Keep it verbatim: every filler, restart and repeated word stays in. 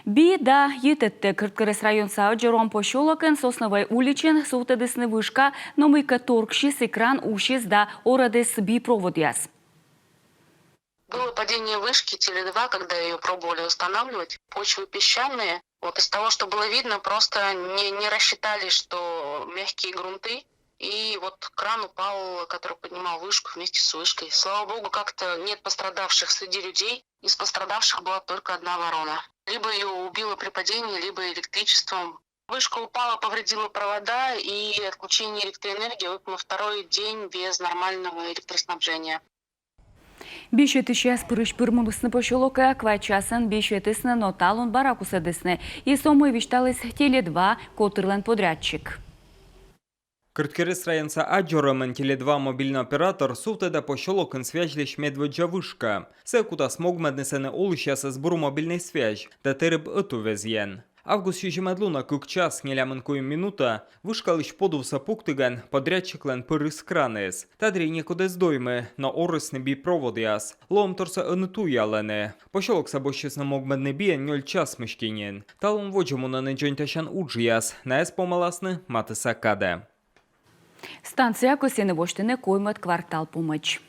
Би да йитӧдтӧг. Кӧрткерӧс районса Ӧдзором посёлокын Сосновой уличын сувтӧдісны вышка, но мыйкӧ торксис, и кран усис да орӧдіс би проводъяс. Было падение вышки Теле два, когда ее пробовали устанавливать. Почвы песчаные. Вот из того, что было видно, просто не, не рассчитали, что мягкие грунты. И вот кран упал, который поднимал вышку вместе с вышкой. Слава богу, как-то нет пострадавших среди людей. Из пострадавших была только одна ворона. Либо ее убило при падении, либо электричеством. Вышка упала, повредила провода, и отключение электроэнергии вот на второй день без нормального электроснабжения. Би сетысьяс пырысь пыр мунісны посёлокӧ. Квайт часӧн би сетісны, но талун бара кусӧдісны. И со мый висьталіс Теле два котырлӧн подрядчик. Кӧрткерӧс районса Ӧдзоромын Теле два мобильнӧй оператор сувтӧдӧ посёлокын связьлысь медводдза вышка. Сійӧ кутас могмӧдны сэні олысьясӧс бур мобильнӧй связь да тэрыб ӧтуввезйӧн. Август сизимӧд лунӧ кык час нелямын куим минута вышкалысь подувсӧ пуктігӧн подрядчиклӧн пырис краныс. Та дырйи некод эз доймы, но орисны би проводъяс. Лоӧмторсӧ ӧні туялӧны. Посёлоксӧ босьтчисны могмӧдны биӧн нёль час мысти нин. Талун водзӧ мунӧны дзоньтасян уджъяс, найӧс помаласны матысса кадӧ. Станция кӧсйӧны восьтыны коймӧд квартал помӧдз.